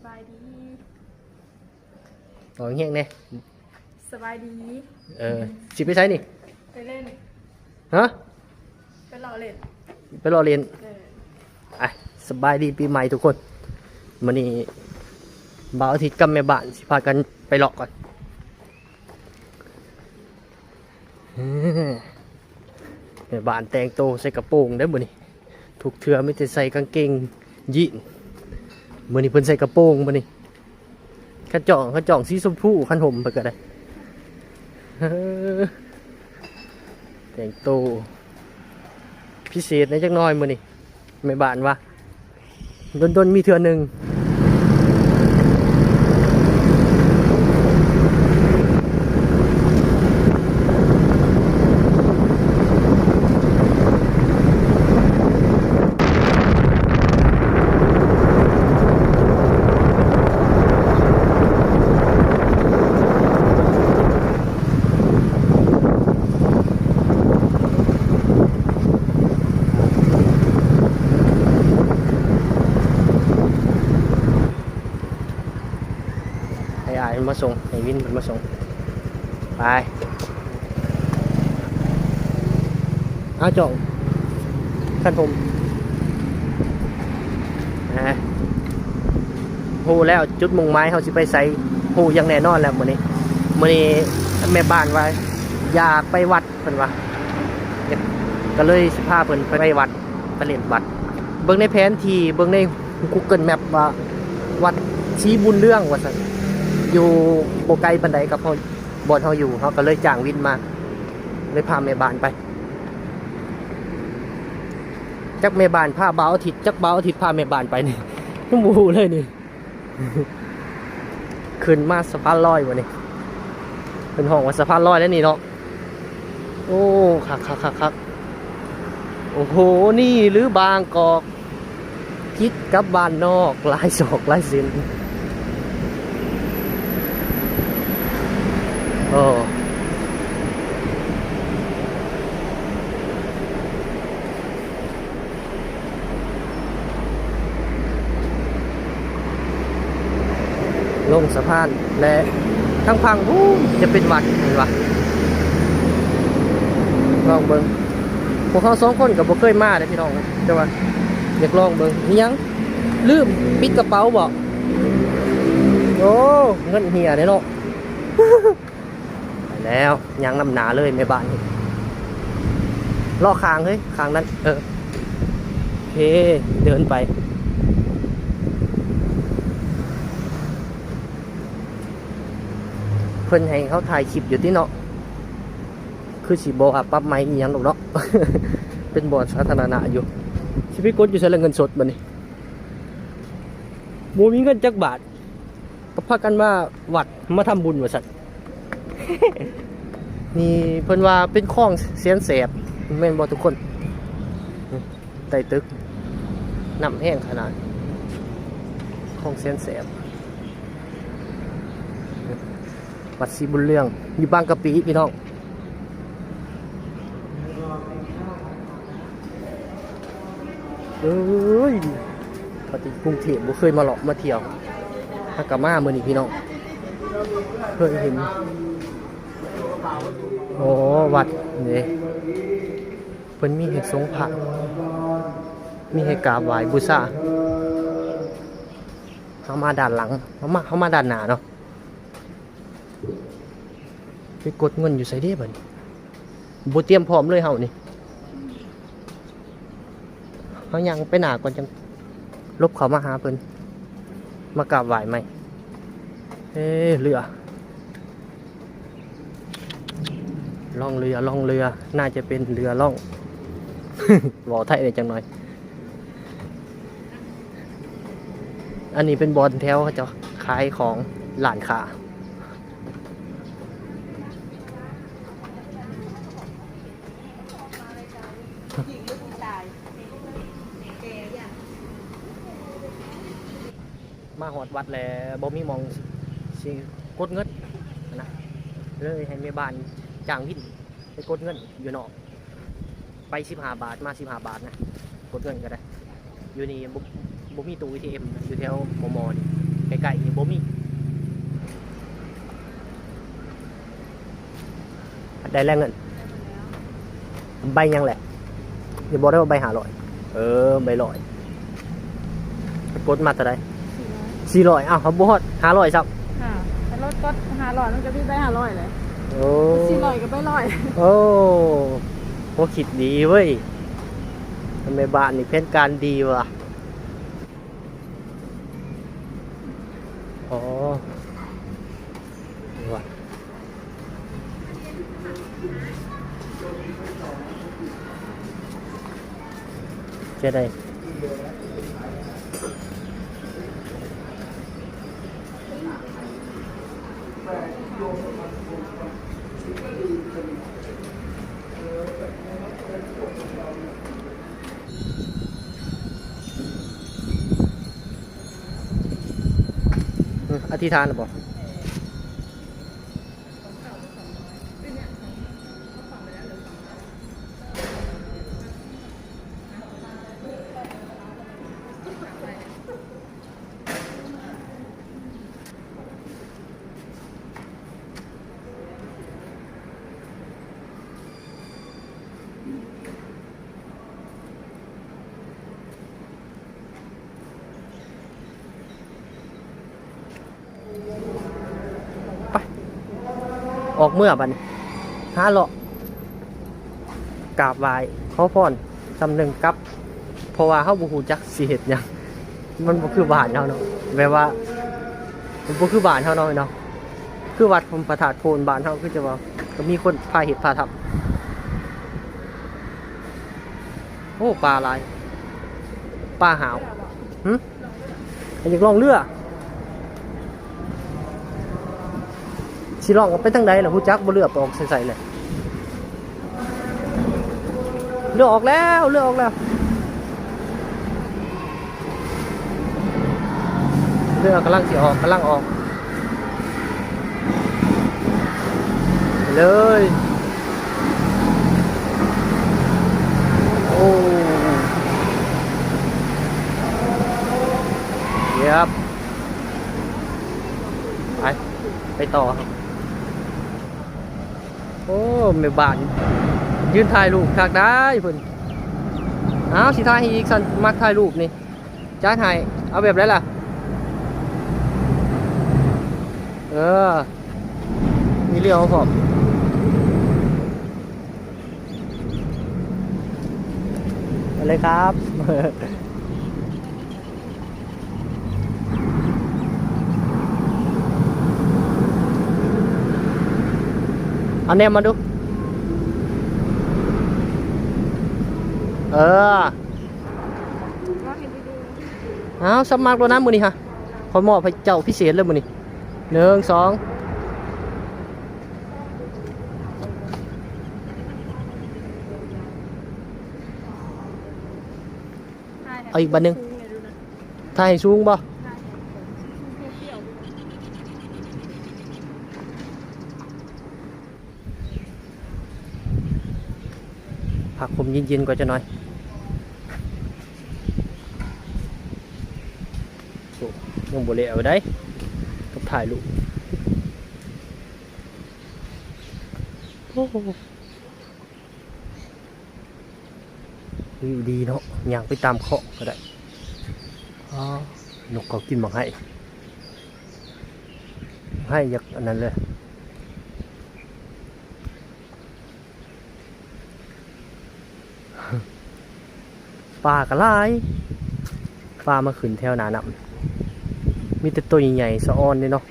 ສະບາຍດີ ເວົ້າແຮງໆແດ່. ສະບາຍດີ. ເອີ ຊິໄປໃສນີ້? ໄປຫຼິ້ນ. ຮະ? ໄປເລາະເລ່ນ. ໄປເລາະເລ່ນ. ເອີ ອ່ະ ສະບາຍດີປີໃໝ່ທຸກຄົນ. ມື້ນີ້ບ່າວອາທິດກັບແມ່ບ້ານຊິພາກັນໄປເລາະກ່ອນ. ແມ່ບ້ານແຕ່ງໂຕໃສ່ກະໂປງເດ້ມື້ນີ້. ທຸກເທື່ອມີແຕ່ໃສ່ກາງເກງຢີນ. ມື້ນີ້ເພິ່ນໃສ່ກະໂປງມື້ນີ້. ຄັນຈອງ ຄັນຈອງສີຊົມພູ ຄັນຫົ່ມເພິ່ນກໍໄດ້. ເອີ ແຕ່ງໂຕພິເສດແດ່ຈັກໜ້ອຍມື້ນີ້. ແມ່ບ້ານວ່າ ດົນໆມີເທື່ອໜຶ່ງ. ໃຫ້ອ້າຍມັນມາສົ່ງ ໃຫ້ວິນເພິ່ນມາສົ່ງ. ໄປ ເອົາ ຈອງ ຄັນຜົມ ນະ. ຮູ້ແລ້ວຈຸດມຸ່ງໝາຍເຮົາຊິໄປໃສ ຮູ້ຢ່າງແນ່ນອນແລ້ວມື້ນີ້. ມື້ນີ້ແມ່ບ້ານວ່າຢາກໄປວັດ ເພິ່ນວ່າ ກໍເລີຍຊິພາເພິ່ນໄປວັດ ໄປຫຼິ້ນວັດ. ເບິ່ງໃນແຜນທີ່ ເບິ່ງໃນ Google Map ວ່າ ວັດສີບຸນເຮືອງວ່າຊັ້ນ ຢູ່ບໍ່ໄກປານໃດກັບເຮົາ ບ່ອນເຮົາຢູ່ ເຮົາກໍເລີຍຈ້າງວິນມາ ເລີຍພາແມ່ບ້ານໄປ. ຈັກແມ່ບ້ານພາບ່າວອາທິດ ຈັກບ່າວອາທິດພາແມ່ບ້ານໄປນີ້ ຍັງບໍ່ຮູ້ເລີຍນີ້. ຂຶ້ນມາສະພານລອຍບໍ່ນີ້ ເພິ່ນຮ້ອງວ່າສະພານລອຍແລ້ວນີ້ເນາະ. ໂອ້ ຄັກໆໆໆ ໂອ້ໂຫ ນີ້ຫຼືບາງກອກ ຕິດກັບບ້ານນອກ ຫຼາຍຊອກຫຼາຍເສັ້ນ. ໂອ້ ລົງສະພານ ແລະ ທາງຝັ່ງພຸ້ນຈະເປັນວັດ ເຫັນບໍ່? ລອງເບິ່ງ ພວກເຮົາສອງຄົນກໍບໍ່ເຄີຍມາເດ້ພີ່ນ້ອງ ແຕ່ວ່າຢາກລອງເບິ່ງ. ອີຫຍັງ? ລືມປິດກະເປົາບໍ? ໂອ້ ເງິນເຫຍເດ້ເນາະ. ໄປແລ້ວ ຍ່າງນຳໜ້າເລີຍແມ່ບ້ານນີ້. ເລາະຂ້າງເຮີ້ຍ ຂ້າງນັ້ນ ເອີ ໂອເຄ ເດີນໄປ. ເພິ່ນໃຫ້ເຮົາຖ່າຍຄລິບຢູ່ຕິເນາະ ຄືຊິບໍ່ວ່າປັບໄມອີ່ຫຍັງດອກເນາະ ເປັນບ່ອນສາທາລະນະຢູ່. ຊິໄປກົດຢູ່ໃສລະເງິນສົດບັດນີ້? ບໍ່ມີເງິນຈັກບາດ ກໍພາກັນມາວັດ ມາທຳບຸນວ່າຊັ້ນ. ນີ້ເພິ່ນວ່າເປັນຄອງແສນແສບ ແມ່ນບໍ່ທຸກຄົນ? ໃຕ້ຕຶກ ນ້ຳແຮງຂະໜາດ ຄອງແສນແສບ. ວັດສີບຸນເຮືອງ ຢູ່ບາງກະປິພີ່ນ້ອງ. ເອີຍ ປະເທດກຸງເທບບໍ່ເຄີຍມາເລາະມາທ່ຽວ ຫາກະມາມື້ນີ້ພີ່ນ້ອງ ເຄີຍເຫັນ. ໂອ້ ວັດເດ້ ເພິ່ນມີໃຫ້ສົງພະ ມີໃຫ້ກາບໄຫວ້ບູຊາ. ເຮົາມາດ້ານຫຼັງ ເຮົາມາ ເຮົາມາດ້ານໜ້າເນາະ. ໄປກົດເງິນຢູ່ໃສເດ້ບັດນີ້? ບໍ່ຕຽມພ້ອມເລີຍເຮົານີ້. ເຮົາຍ່າງໄປໜ້າກ່ອນ ຈັ່ງຫຼົບເຂົ້າມາຫາເພິ່ນ ມາກາບໄຫວ້ໃໝ່. ເອີ ເຮືອ ລ່ອງເຮືອ ລ່ອງເຮືອ ໜ້າຈະເປັນເຮືອລ່ອງ ເວົ້າໄທໄດ້ຈັກໜ້ອຍ. ອັນນີ້ເປັນບ່ອນແຖວເຂົາເຈົ້າຂາຍຂອງ ຮ້ານຄ້າ. ມາຮອດວັດແລ້ວ ບໍ່ມີໝ່ອງຊິກົດເງິນນະ ເລີຍໃຫ້ແມ່ບ້ານຈ້າງວິນໄປກົດເງິນຢູ່ນອກ. ໄປສິບຫ້າບາດ ມາສິບຫ້າບາດນະ ກົດເງິນກໍໄດ້. ຢູ່ນີ້ບໍ່ ບໍ່ມີຕູ້ເອທີເອັມນະ ຢູ່ແຖວມໍ່ໆນີ້. ໃກ້ໆນີ້ບໍ່ມີ. ໄດ້ແລ້ວເງິນ. ໃບຫຍັງແຫຼະ? ຢ່າບອກເດີວ່າໃບຫ້າຮ້ອຍ. ເອີ ໃບຮ້ອຍ. ກົດມາເທົ່າໃດ? ສີ່ຮ້ອຍ. ສີ່ຮ້ອຍ. ອ້າວ ເຮົາບໍ່ຮອດຫ້າຮ້ອຍຊ້ຳ. ອ່າ ຄັນລົດກົດຫ້າຮ້ອຍ ມັນກໍມີໃບຫ້າຮ້ອຍແຫຼະ. ໂອ້ ສີ່ຮ້ອຍກັບໃບຮ້ອຍ. ໂອ້ ຫົວຄິດດີເວີ້ຍ ແມ່ບ້ານນີ້ແຜນການດີວ່າ. ອໍ ນີ້ວ່າ ຈະໄດ້ ອະທິຖານແລ້ວບໍ່? ໄປ ອອກເມືອບາດນີ້ ຫາເລາະ ກາບໄຫວ້ ຂໍພອນ ສ່ຳໜຶ່ງກັບ ເພາະວ່າເຮົາບໍ່ຮູ້ຈັກຊິເຮັດຫຍັງ ມັນບໍ່ຄືບ້ານເຮົາເນາະ ແບບວ່າ ມັນບໍ່ຄືບ້ານເຮົາເນາະ ເນາະ ຄືວັດພະທາດໂພນບ້ານເຮົາ ຄືຈະວ່າ ກໍມີຄົນພາເຮັດພາທຳ. ໂອ້ ປາຫຼາຍ ປາຫາວ. ຫຶ? ຢາກລ່ອງເຮືອ ຊິລ່ອງອອກໄປທາງໃດລະ ຮູ້ຈັກບໍ່? ເຮືອໄປອອກໃສໆແຫຼະ? ເຮືອອອກແລ້ວ ເຮືອອອກແລ້ວ ເຮືອກຳລັງຊິອອກ ກຳລັງອອກ ເລີຍ. ໂອ້ ເຢັບ ໄປ ໄປຕໍ່. ໂອ້ ແມ່ບ້ານຢືນຖ່າຍຮູບຄັກໄດ໋ເພິ່ນ. ເອົາ ຊິຖ່າຍໃຫ້ອີກຊັ້ນ ມັກຖ່າຍຮູບນີ້. ຈັດໃຫ້ ເອົາແບບໃດລະ? ເອີ ມີເລື່ອງພ້ອມ ໄປເລີຍຄັບ. ເອົາແນມມາດູ ເອີ. ເອົາ ສະໝັກໂລດນະມື້ນີ້ຮະ ຂ້ອຍມອບໃຫ້ເຈົ້າພິເສດເລີຍມື້ນີ້ ໜຶ່ງ ສອງ ເອົາອີກບາດໜຶ່ງ ຖ່າຍໃຫ້ສູງບໍ່? ຜ້າຄົມເຢັນໆກ່ອນຈັກໜ່ອຍ. ໂອ້ ຍັງບໍ່ແລ້ວໃດ ກັບຖ່າຍຮູບ. ໂອ້ ວິວດີເນາະ ຍ່າງໄປຕາມເຄາະກໍໄດ້. ອໍ ນົກເຂົາກິນໝາກໄຮ ໄຮຢາກອັນນັ້ນເລີຍ. ປາກໍຫຼາຍ ປາມາຂຶ້ນແຖວໜ້ານ້ຳ ມີແຕ່ໂຕໃຫຍ່ໆ ສະອອນເດ້ເນາະ.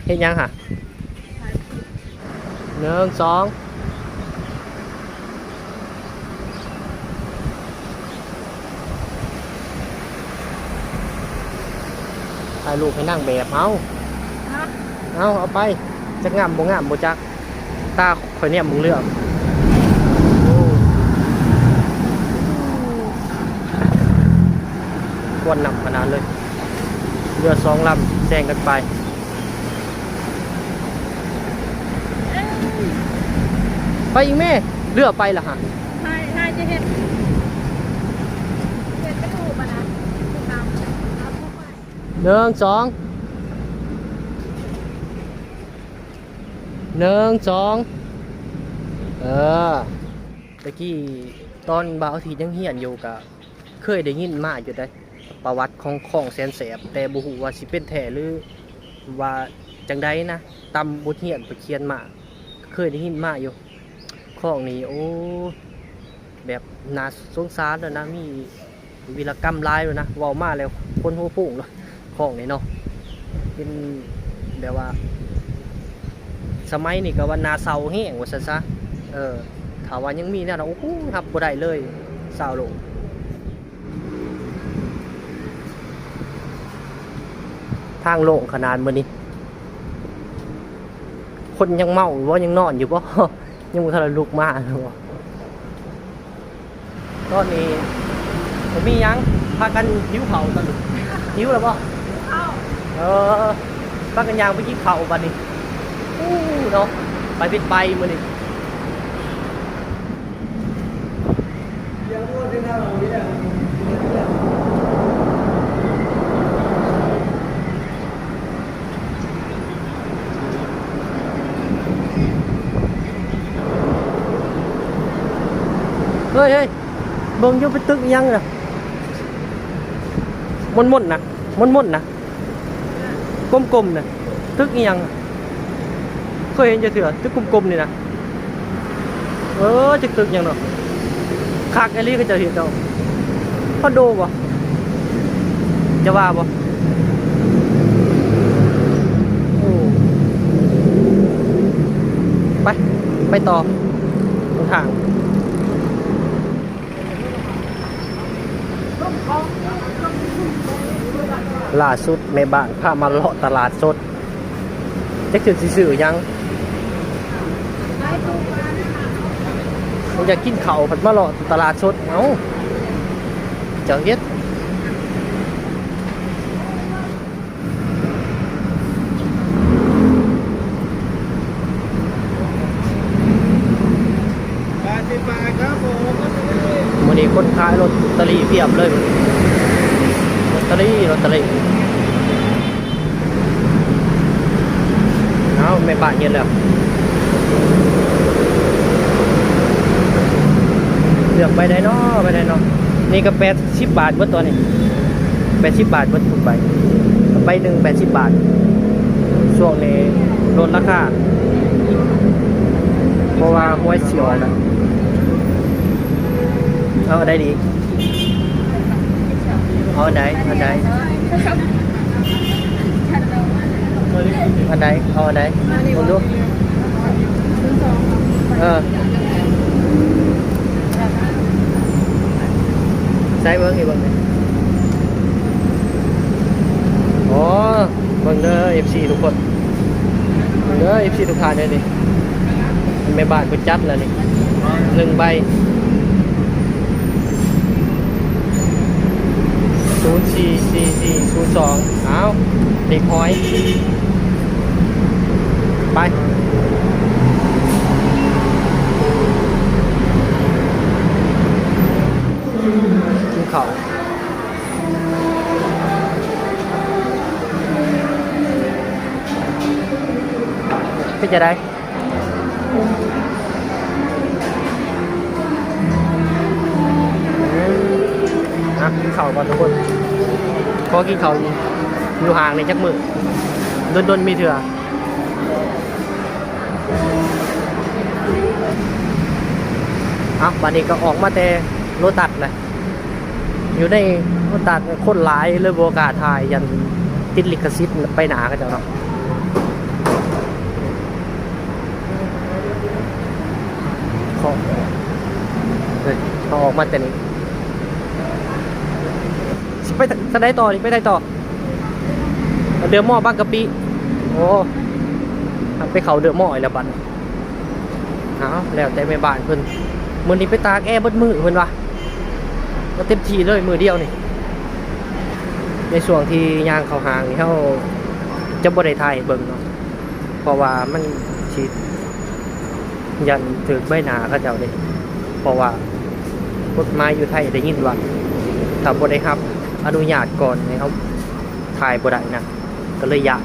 ເຮັດຫຍັງຫະ? ໜຶ່ງ ສອງ ຖ່າຍຮູບໃຫ້ນາງແບບເຮົາ. ເອົາ ເອົາໄປ ຈັກງາມບໍ່ງາມບໍ່ຈັກ. ຕາຂ້ອຍແນມເບິ່ງເຫຼືອ ໂອ້ ຄວັນໜັກຂະໜາດເລີຍ. ເຮືອສອງລຳແຊງກັນໄປ. ໄປອີກແມ່ ເຮືອໄປລະຫະ. ໜຶ່ງ ສອງ ໜຶ່ງ ສອງ ເອີ ຕະກີ້ຕອນບ່າວອາທິດຍັງຮຽນຢູ່ ກະເຄີຍໄດ້ຍິນມາຢູ່ເດ້ ປະຫວັດຂອງຂອງແສນແສບ, ແຕ່ບໍ່ຮູ້ວ່າຊິເປັນແທ້ ຫຼືວ່າຈັ່ງໃດນະ, ຕາມບົດຮຽນເພິ່ນຂຽນມາ ເຄີຍໄດ້ຍິນມາຢູ່. ຂອງນີ້ ໂອ້ ແບບໜ້າສົງສານແລ້ວນະ, ມີ ວີລະກຳຫຼາຍແລ້ວນະ, ເວົ້າມາແລ້ວຂົນຫົວໂພງເນາະ ຂອງນີ້ເນາະ. ເປັນແບບວ່າ ສະໄໝນີ້ກໍວ່າໜ້າເສົ້າແຮງວ່າຊັ້ນຊະ. ເອີ ຖ້າວ່າຍັງມີແນວນັ້ນ ໂອ້ໂຫ ຮັບບໍ່ໄດ້ເລີຍຊາວໂລກ. ທາງໂລ່ງຂະໜາດມື້ນີ້ ຄົນຍັງເມົາຢູ່ບໍ່ ຍັງນອນຢູ່ບໍ່ ຍັງບໍ່ທັນໄດ້ລຸກມາ. ຕອນນີ້ບໍ່ມີຫຍັງ ພາກັນຫິວເຂົ້າຕອນນີ້. ຫິວແລ້ວບໍ່? ເອີ ພາກັນຍ່າງໄປກິນເຂົ້າບັດນີ້. ອູ້ເນາະ ໄປເປັນໄປມື້ນີ້. ເຮີ້ຍ ເຮີ້ຍ ເບິ່ງຢູ່ ເປັນຕຶກອີ່ຫຍັງນະ ມົນໆນະ ມົນໆນະ ກົມໆນະ ຕຶກອີ່ຫຍັງ ເຄີຍເຫັນຈັກເທື່ອ ຕຶກກົມໆນີ້ນະ. ເອີ ຈັກຕຶກຫຍັງເນາະ ຄັກອີ່ຫຼີເຂົາເຈົ້າເຮັດເນາະ. ຄອນໂດບໍ່ ຈະວ່າບໍ່? ໂອ້ ໄປ ໄປຕໍ່ ຫົນທາງ. ລ່າສຸດແມ່ບ້ານພາມາເລາະຕະຫຼາດສົດ ຈັກຊິຊື້ຫຍັງ ຢາກກິນເຂົ້າ ພັດມາເລາະຕະຫຼາດສົດ. ເອົ້າ ເຈົ້າເຮັດ ມື້ນີ້ຄົນຂາຍລອດຕະລີ້ພຽບເລີຍ ລອດຕະລີ້ ລອດຕະລີ້. ເອົ້າ ແມ່ບ້ານເຮັດແລ້ວ ເລືອກໃບໃດເນາະ ໃບໃດເນາະ. ນີ້ກໍແປດ ສິບບາດເບິດຕອນນີ້ ແປດສິບບາດເບິດທຸກໃບ ໃບໜຶ່ງແປດສິບບາດ. ຊ່ວງນີ້ລົດລາຄາ ເພາະວ່າຫວຍຊິອອກແລ້ວ. ເອົາອັນໃດດີ? ເອົາອັນໃດ? ອັນໃດ? ອັນໃດ? ເອົາອັນໃດ? ເບິ່ງດູ. ເອີ ໃສ່ເບິ່ງອີກເບິ່ງນີ້. ອໍ ເບິ່ງເດີ ເອັຟຊີ ທຸກຄົນ ເບິ່ງເດີ ເອັຟຊີ ທຸກທ່ານເດີ. ນີ້ແມ່ບ້ານເພິ່ນຈັດແລ້ວນີ້ ໜຶ່ງໃບ ສູນສີ່ສີ່ສີ່ສູນສອງ. ອ້າວ ເລກຫອຍ ໄປ ກິນເຂົ້າ. ເປັນຈັ່ງໃດ? ອືມ ອ່ະ ກິນເຂົ້າກ່ອນທຸກຄົນ ຂໍກິນເຂົ້າຢູ່ ຢູ່ຫ້າງນີ້ຈັກມື້ ດົນໆມີເທື່ອ. ເອົ້າ ບາດນີ້ກໍອອກມາແຕ່ໂລຕັສແຫຼະ ຢູ່ໃນໂລຕັສຄົນຫຼາຍ ເລີຍບໍ່ກ້າຖ່າຍ ຢ້ານຕິດລິຂະສິດໃບໜ້າເຂົາເຈົ້າເນາະ. ເຂົາ ເອີ ເຂົາອອກມາແຕ່ນີ້ ຊິໄປທາງໃດຕໍ່ນີ້? ໄປໃສຕໍ່? ເດີມໍ ບາງກະປິ. ໂອ້ ໄປເຂົ້າເດີມໍອີກແລ້ວບັດນີ້. ເອົາ ແລ້ວແຕ່ແມ່ບ້ານເພິ່ນ ມື້ນີ້ໄປຕາກແອເບິດມື້ເພິ່ນວ່າ ເອົາເຕັມທີ່ເລີຍມື້ດຽວນີ້. ໃນຊ່ວງທີ່ຍ່າງເຂົ້າຫ້າງນີ້ ເຮົາຈະບໍ່ໄດ້ຖ່າຍໃຫ້ເບິ່ງເນາະ ເພາະວ່າມັນຊິຢ້ານຖືກໃບໜ້າເຂົາເຈົ້າເດ້ ເພາະວ່າກົດໝາຍຢູ່ໄທໄດ້ຍິນວ່າ ຖ້າບໍ່ໄດ້ຮັບອະນຸຍາດກ່ອນນີ້ ເຮົາຖ່າຍບໍ່ໄດ້ນະ ກໍເລີຍຢ້ານ.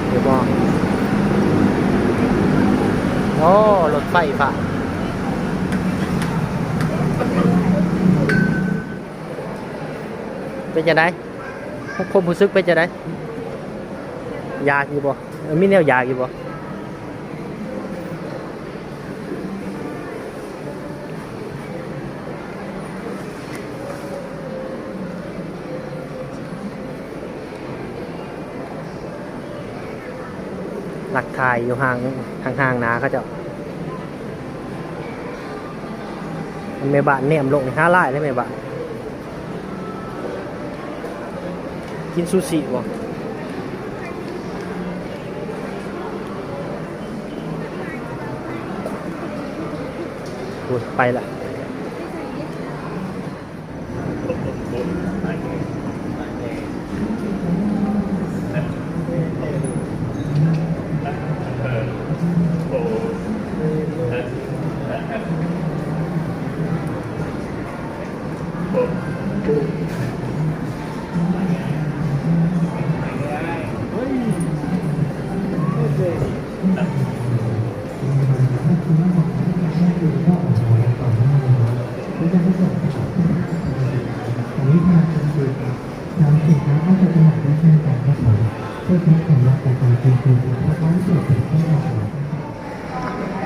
ເຫັນບໍ່? ໂອ້ ລົດໄຟຟ້າ ເປັນຈັ່ງໃດ? ຄວາມຮູ້ສຶກເປັນຈັ່ງໃດ? ຢາກຢູ່ບໍ່? ເອີ ມີແນວຢາກຢູ່ບໍ່? ລັກຖ່າຍຢູ່ຫ່າງ ຫ່າງໆໜ້າເຂົາເຈົ້າ. ແມ່ບ້ານແນມລົງນີ້ຫາຫຼາຍເດ້ແມ່ບ້ານ. ກິນຊູຊິບໍ່? ໂອ້ຍ ໄປລະ.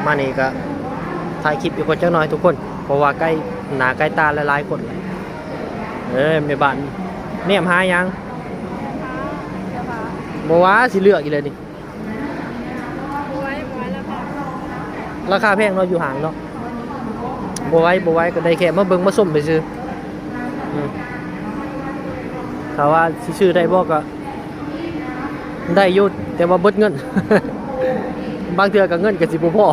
ມານີ້ກໍຖ່າຍຄລິບຢູ່ກ່ອນຈັກໜ່ອຍທຸກຄົນ ເພາະວ່າໃກ້ໜ້າໃກ້ຕາຫຼາຍໆຄົນ. ເອີ ແມ່ບ້ານແນມຫາຫຍັງ? ບໍ່ວ່າຊິເລືອກອີກແລ້ວນີ້. ບໍ່ໄຫວ ບໍ່ໄຫວລາຄາ ລາຄາແພງເນາະ ຢູ່ຫ້າງເນາະ. ບໍ່ໄຫວ ບໍ່ໄຫວ ກໍໄດ້ແຄ່ມາເບິ່ງມາຊົມຊື່ໆ. ອືມ ຖ້າວ່າຊິຊື້ໄດ້ບໍ່ ກໍໄດ້ຢູ່ ແຕ່ວ່າເບິດເງິນ ບາງເທື່ອກໍເງິນກໍຊິບໍ່ພໍ.